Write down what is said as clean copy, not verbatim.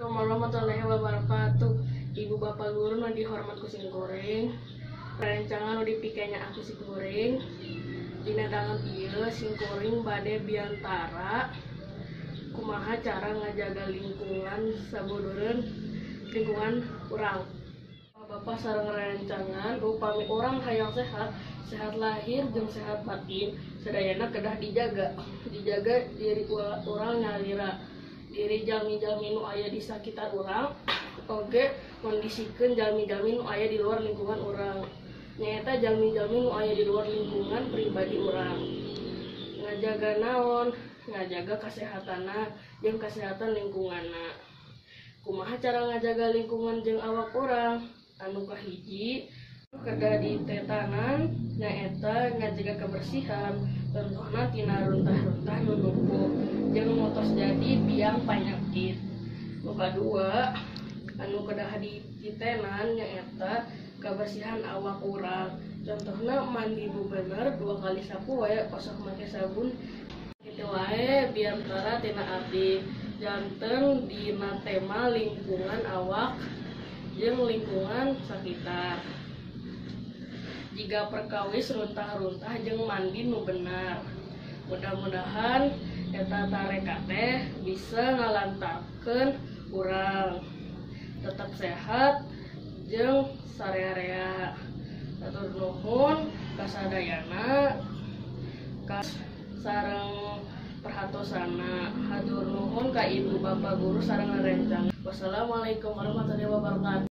Warahmatullahi wabarakatuh. Ibu bapak guru nu dihormat ku sim kuring, rerencangan nu dipikanyaah ku sim kuring, dina danget ieu sim kuring bade biantara kumaha cara ngajaga lingkungan sabudureun lingkungan urang. Bapak sareng rerencangan, upami urang hayang sehat, sehat lahir jeung sehat batin, sadayana kedah dijaga. Dijaga diri urang nyalira, diri jalmi-jalmi nu aya di sakitar urang, oge ngondisikeun jalmi-jalmi nu aya di luar lingkungan urang. Nyaeta jalmi-jalmi nu aya di luar lingkungan pribadi urang. Ngajaga naon? Ngajaga kasehatanna jeung kasehatan lingkunganna. Kumaha cara ngajaga lingkungan jeung awak urang? Anu kahiji kedah ditetanan nyaeta ngajaga kebersihan, contohna tina runtah-runtah nu numpuk jeung nu tos jadi biang panyakit. Nu kadua anu kedah dititenan nyaeta kebersihan awak urang, contohna mandi nu bener 2 kali sapoe, osok make sabun. Kitu wae biantara tina abdi janten dina tema lingkungan awak jeung lingkungan sakitar. Jiga perkawis runtah-runtah jeung mandi nu bener. Mudah-mudahan eta tareka teh bisa ngalantarkeun urang tetap sehat jeung sarerea. Hatur nuhun kasadayana ka sareng perhatosana. Hatur nuhun ka ibu bapak guru sareng rencang. Wassalamualaikum warahmatullahi wabarakatuh.